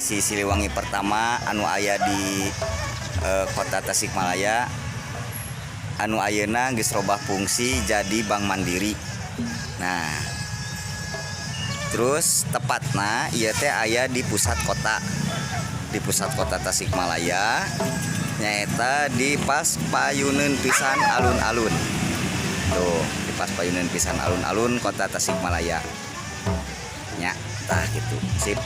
Koperasi Siliwangi pertama anu aya di Kota Tasikmalaya anu ayeuna geus robah fungsi jadi Bank Mandiri. Nah, terus tepatna ieu teh aya di pusat kota, di pusat kota Tasikmalaya, nyaeta di pas payuneun pisan alun-alun. Tuh, di pas payuneun pisan alun-alun Kota Tasikmalaya nya. Tah, gitu, sip.